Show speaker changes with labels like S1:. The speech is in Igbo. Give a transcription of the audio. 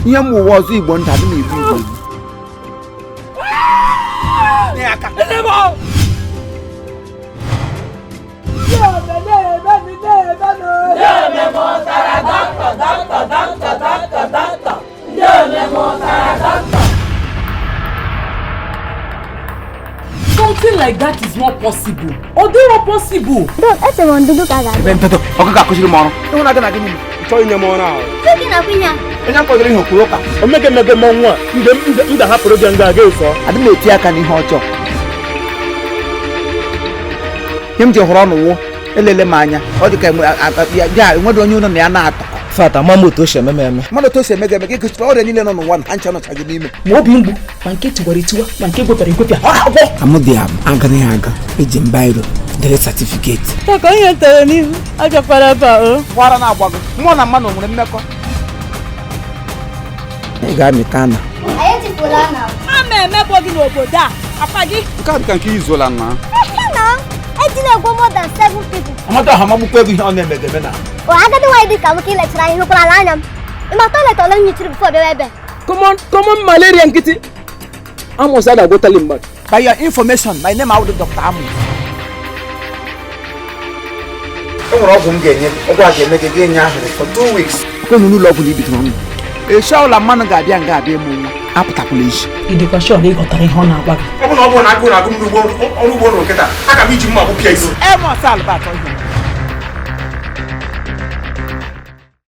S1: Ihe m ụwa ọzọ Igbo nda dị na Igbo Igbo.
S2: Something like that is not possible. Ọ dịrọ possible.
S3: Dok, echere m ndudu ka a ga-abịa.
S1: Ebe ntụtụ, ọkụkọ akụziri m ọrụ. Ịhụ na gị na gịnị?
S4: Chọọ inye m ọrụ ahụ.
S3: Gị na kwinye a.
S1: Onye akwadoro ihe okwuru ụka.
S4: Omege mege mmọnwụ a, mgbe m ga-ahapụrụ gị nga ga-eso.
S1: Adị m eti aka n'ihe ọjọọ. Ihe m ji hụrụ ọnụ wụ elele m anya, ọ dị ka ya enweghị onye ụlọ na ya na-atọkọ.
S5: Fat, ama m otu o si eme m eme.
S1: Mmadụ otu o si eme gị eme gị gosiri ọrịa niile nọ n'ụwa na ha ncha nọcha gị n'ime.
S2: Ma obi mgbu, ma nke tiwara etiwa, ma nke gwepịara egwepịa, ọ na-agwọ.
S1: Amụdị agaghị aga, eji m biro dere certificate.
S6: Taka ihe tere n'ihu, ajakwara ebe a o.
S1: Kwara na-agba gị, mmụọ na mmadụ nwere mmekọ. Ị ga-amịta na.
S3: Anyị echefula na.
S6: A ma emebọ gị n'obodo a, akpa gị.
S4: Nke a dị ka nke izuola nna.
S3: Na, ejila egwo more than 7 people.
S1: Amadu ahụ amagbukwa ego ihe ọ na-emegeme na.
S3: O agadi nwaanyị dị ka nwoke ilechara anyị hụkwara ala anya m. Ị ma toilet ole m nyichiri before bịawa ebe?
S2: Common common malaria nkịtị. Amos a na-agwọtali mmadụ.
S1: By your information, my name awụdị Dr. Amos. E nwere ọgwụ m ga-enye gị, ọgwụ a ga-eme gị ga-enye ahụrụ for 2 weeks. Kwenu n'ụlọ ọgwụ na ibidoro ọnụ. Echi ọbụla mmanụ ga-abịa nga abịa ịmụ nwa, apụtakwala echi.
S2: Ị dịkwa sure na ị ghọtara ihe ọ na-agwa gị?
S4: Ọ bụ na ọ bụrụ na agụụ na-agụ m n'ugbo ọrụ ugbo nụrụ nkịta, aga m iji mma gbupịa isi.
S1: Amos Albert ọhịa.